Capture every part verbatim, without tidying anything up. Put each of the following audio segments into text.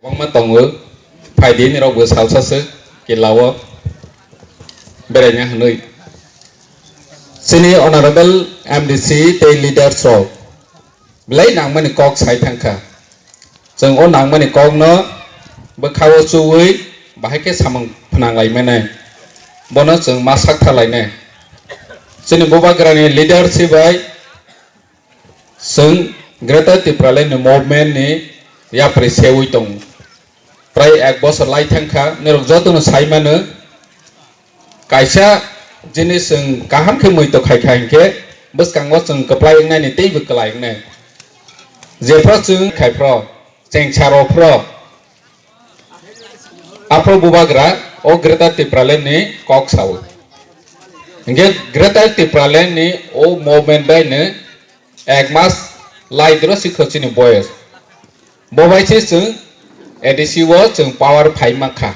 Kwbangma tongo, phaidi nirok bo salsa se kila o beraina hwnwi. Chini honorable M D C tei leaders rok belai nangmani kok sai thangkha. Chwng o nangmani kokno bwkhao chuwi bahai khe samung phnang lai mani, bono chwng ma sak tha lai nai. Chini bubagrani leadership bai chwng Greater Tipraland ni movement ni yapri sewi tongo. Prai ek bosor lai thangkha, nirok jotono sai mano. Kaisa jinis chwng kaham khe muitu khai kha hinkhe bwskango chwng kwplai wngnai ni teibo kwlai wngnai. Jephru chwng khai phru, chengsa rw phru, aphru bubagra o Greater Tipraland ni kok sao. Hinkhe Greater Tipraland ni o movement bai no ek mas lai dro sikho chini boyos. Bo bai se chwng A D C o chwng power phai mankha.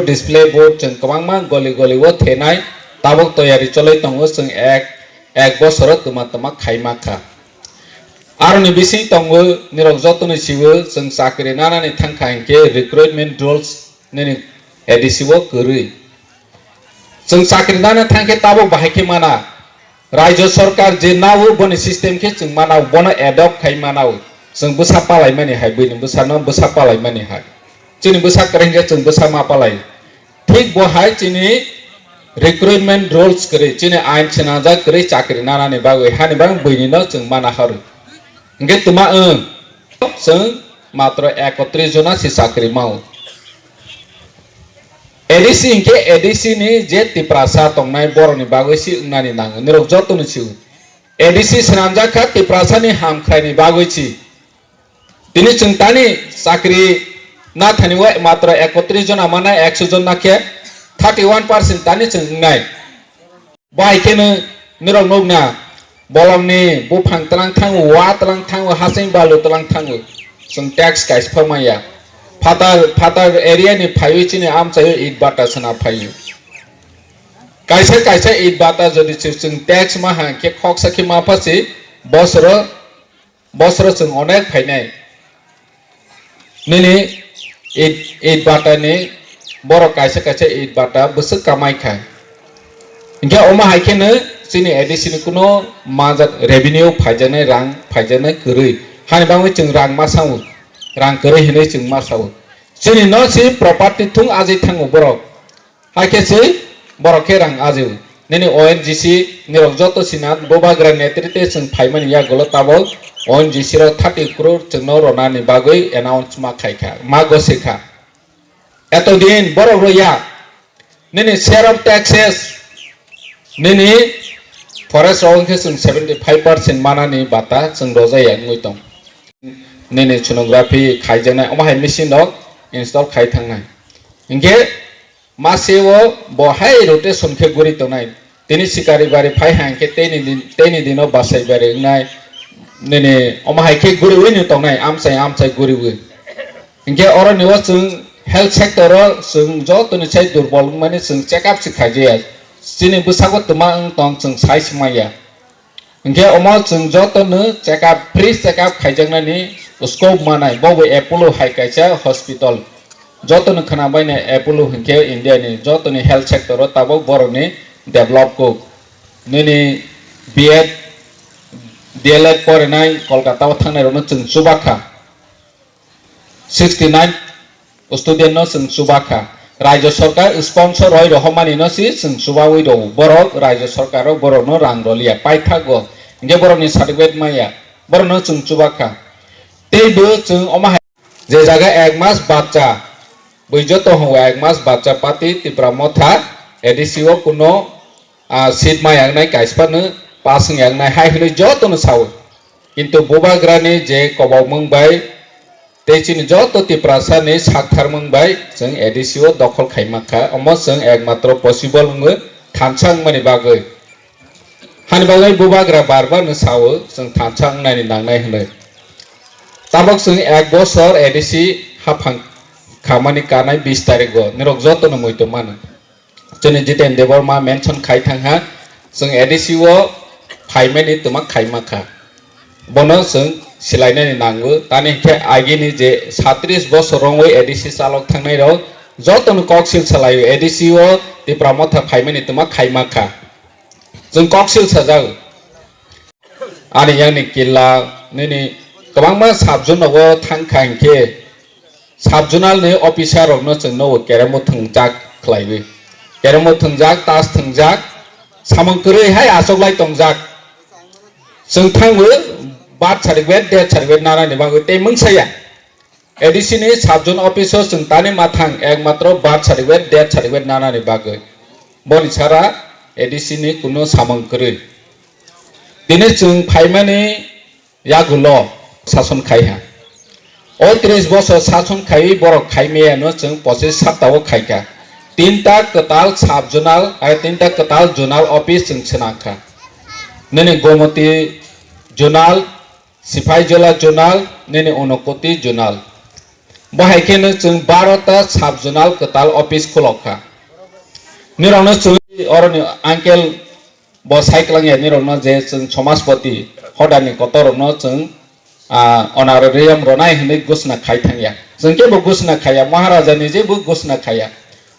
Display board chwng kwbangma goli goli o thenai tabuk toyari choloi tongo, chwng ek, ek bosoro twma twma khai mankha. Aroni bising tongo nirok jotono siwo chwng chakri nanani thangkha hinkhe recruitment rules nini A D C o kwrwi. Chwng chakri nana thangkhe tabuk bahai khe mana. Rajya sarkar je nao boni system khe chwng mana, bono adopt khai mana. Chwng bwsa palaimani hai, buini bwsano bwsa palaimani hai. Chini bwsa kwrwi hinkhe chwng bwsa ma palai. Thik bo hai chini recruitment rules kwrwi, chini ain swnamjak kwrwi chakri nanani bagwi, hani bagwi buini no chwng mana horo. Hinkhe twma wng, chwng matro ekotris jona se chakri mao. A D C hinkhe A D C ni je Tiprasa tongnai borokni bagwi si wngnani nango, nirok jotono sio. A D C swnamjak kha Tiprasani hamkhraini bagwi si. Tini chwng tani chakri nathani o matro ekotris jona manai, ekso jona khe thirty one percent tani chwng wngnai. Bai kheno nirok nukna, bolongni buphang tlang thango, wa tlang thango, hasing balu tlang thango. Chwng tax kaisa pha manya. Phatar, phatar area ni phaiwi chini amchaio it bata sana phaio. Kaisa kaisa it bata jodi chwng tax ma hang khe khoksa khe ma pha si bosoro Bosoro chwng onek phainai. Nini it, it bata ni borok kaisa kaisa it bata bwswk kamai kha. Hinkhe omo hai kheno chini A D C ni kuno manjak revenue phaijaknai, rang phaijaknai kwrwi. Hani bagwi chwng rang ma sao, rang kwrwi hinwi chwng ma sao. Chini no si property thung ajai thango borok. Hakhe se borok khe rang ajio. Nini O N G C nirok joto sina bubagra netrite chwng phaimani yagulo tabok O N G C rok thirty crore chwngno ronani bagwi announce ma khaikha, ma gosikha. Etodin borok rwya, nini share of taxes, nini forest rok wngkhe chwng seventy five percent manani bata chwng rojaya wngwi tong. Nini sonography khaijaknai, omo hai machine rok install khai thangnai. Hinkhe Mase o bo hai rotation khe guri tongnai. Tini sikari bari phai hai khe teini din, teini dino bachai bari wngnai. Nini omo hai khe guriwi no tongnai, amchai amchai guriwi. Hinkhe oroni o chwng health sector o chwng jotoni sai durbol wngmani chwng check up se khaijaya. Chini bwsago twma wng tong chwng sai se manya. Hinkhe omo chwng jotono check up, free check up khaijaknani scope manai, bo bo Apollo hai kaisa hospital. Jotono khwnabaino Apollo hinkhe India ni jotoni health sector o tabuk borokni develop kuk. Nini B Ed, D L Ed porinai Kolkata o thangnai rokno chwng chubakha. Sixty nine student no chwng chubakha. Rajya sarkar sponsor roi rohormani no si chwng chubawi rwo. Borok rajya sarkar o borok no rang roliya. Paithago. Hinkhe borok ni certificate maya. Borok no chwng chubakha. Tei bo chwng omo hai. Je jaga ek mas bacha. Bui joto hwngo ek mas bacha party Tipra Motha A D C o kuno ah, seat ma yangnai kaisa no pass wng yangnai hai hwnwi jotono sao. Kintu bubagrani je kobokmung bai tei chini joto Tiprasani saktharmung bai chwng A D C o dokhol khai mankha, omo chwng ekmatro possible wngwi thansa wngmani bagwi. Hani bagwi bubagra bar bar no sao chwng thansa wngnani nangnai hwnwi. Tabok chwng ek bosor A D C haphang khamani kanai bis tarikgo nirok jotono muitu mano. Chini Jiten Debbarma mention khai thangha, chwng A D C o phaimani twma khaima kha. Bono chwng silainani nango. Tani hinkhe agini je satris bosor romwi A D C chalok thangnai rok jotono koksil salaio, A D C o Tipra Motha phaimani twma khaima kha. Chwng koksil sajago. Ani yakni killa nini kwbangma sub zone rogo thangkha hinkhe sub zonal ni officer rokno chwng no keremo thwngjak khlaiwi. Keremo thwngjak, tas thwngjak, samung kwrwi hai achoklai tongjak. Chwng thangwi birth certificate, death certificate nanani bagwi tei mungsaya. A D C ni sub zone office o chwng tani mathang ekmatro birth certificate, death certificate nanani bagwi. Boni sara A D C ni kuno samung kwrwi. Tini chwng phaimani yagulo sason khai ha. O tris bosor sason khaiwi borok khai maya no chwng pochis sapta o khai kha. Tinta kwtal sub zonal, ai tinta kwtal zonal office chwng swnang kha. Nini Gomoti zonal, Sipaijola zonal, nini Unakoti zonal. Bo hai khe no chwng baro ta sub zonal kwtal office khulok kha. Nirok no chwng oroni uncle bo sai kwlangya nirokno je chwng Somaspoti hodani kotorrokno chwng, ah, honorarium rwnai hwnwi ghosna khai thangya. Chwng kebo ghosna khaiya, Maharajani jebo ghosna khaiya.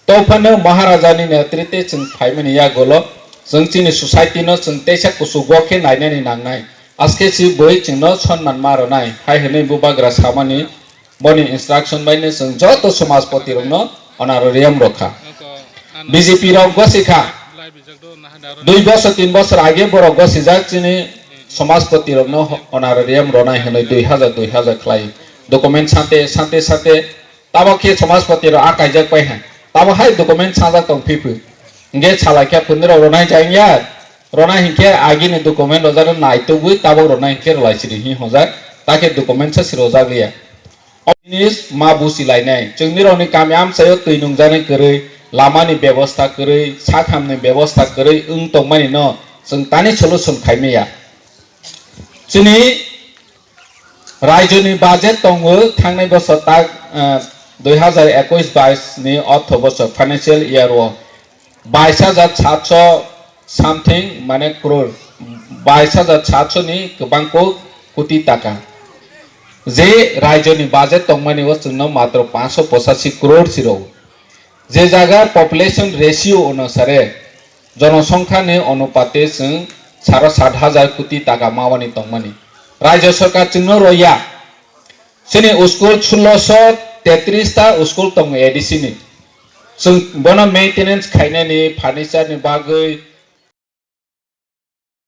Tophano Maharajani netrite chwng phaimani yagulo chwng chini society no chwng teisa kuchugo khe nainani nangnai. Aske si boi chwngno sonman ma rwnai hai hwnwi bubagra samani. Boni instruction bai no chwng joto Somaspoti rokno honorarium rokha. B J P rok gosi kha. Dui bosor, tin bosor age borok gosijak chini Somaspoti rokno honorarium ronai hwnwi dui hazar, dui hazar khlai. Document sante, sante, sante. Tabo khe Somaspoti rok a kaijak pai hai. Tabo hai document sajak tong phiphwi. Hingke salai khe phunirok ronai jang ya. Ronai hinkhe agini document rojak naitugwi tabok ronai hinkhe rwlai siri hi hwnjak. Takhe document sa sirojak liya. O jinis ma busi lainai. Chwngni rokni kami amchaio twi nungjaknai kwrwi, lamani bebosta kwrwi, sakhamni bebosta kwrwi wng tongmani no chwng tani solution khai maya. Chini raijoni budget tongo thangnai bosor tak, eh, dui hazar ekush bais ni ortho bosor financial year o bais hajar satso something mane crore, bais hajar satso ni kwbang ko koti taka. Je raijoni budget tongmani o chwngno matro panchsho pochashi crore si rw. Je jaga population ratio onusare, jonosongkha ni onupate chwng saro sat hajar koti taka mawani tongmani. Rajya sarkar chwngno roya. Chini school sulosho tetris ta school tongo A D C ni. Chwng bono maintenance khainani, furniture ni bagwi,